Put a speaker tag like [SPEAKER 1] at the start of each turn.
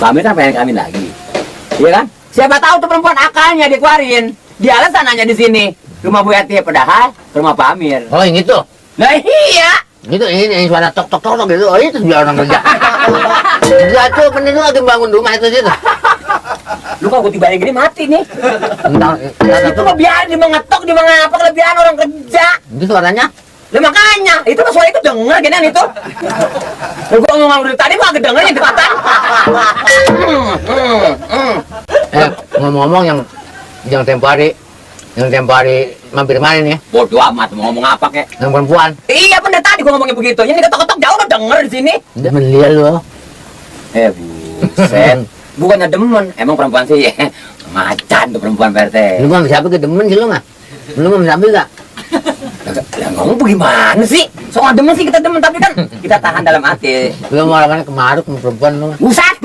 [SPEAKER 1] kami kan pengen kawin lagi. Iya kan? Siapa tahu tuh perempuan akalnya dikeluarin. Dia alasannya di sini. Rumah Bu Yati padahal rumah Pak Amir.
[SPEAKER 2] Oh, yang itu.
[SPEAKER 1] Nah iya.
[SPEAKER 2] Gitu ini suara tok tok tok gitu. Oh, itu dia orang kerja. Enggak tuh, bener lu lagi bangun rumah itu situ.
[SPEAKER 1] Lu kok tiba gini mati nih.
[SPEAKER 2] Entah,
[SPEAKER 1] Itu mah biar dia mengetok, dia mengapa kelebihan orang kerja.
[SPEAKER 2] itu suaranya.
[SPEAKER 1] Lah makanya, itu mah suara itu denger gini itu. Gua ngomong dari tadi gua agak denger yang dekatan.
[SPEAKER 2] Ngomong-ngomong yang tempo hari mampir mana nih?
[SPEAKER 1] Bodoh amat mau ngomong apa kek.
[SPEAKER 2] Yang perempuan.
[SPEAKER 1] Iya bener tadi gua ngomongnya begitu. Ini ketok-ketok jauh udah denger di sini.
[SPEAKER 2] Demen lihat lu.
[SPEAKER 1] Buset. Bukannya demen, emang perempuan sih macan tuh perempuan PRT.
[SPEAKER 2] Lu mah siapa ke demen sih lu mah? Lu mah sampai enggak?
[SPEAKER 1] Lah ngomong bagaimana sih? Soal demen sih kita demen tapi kan kita tahan dalam hati.
[SPEAKER 2] Lu mau orangnya kemaruk sama perempuan lu mah.
[SPEAKER 1] Buset,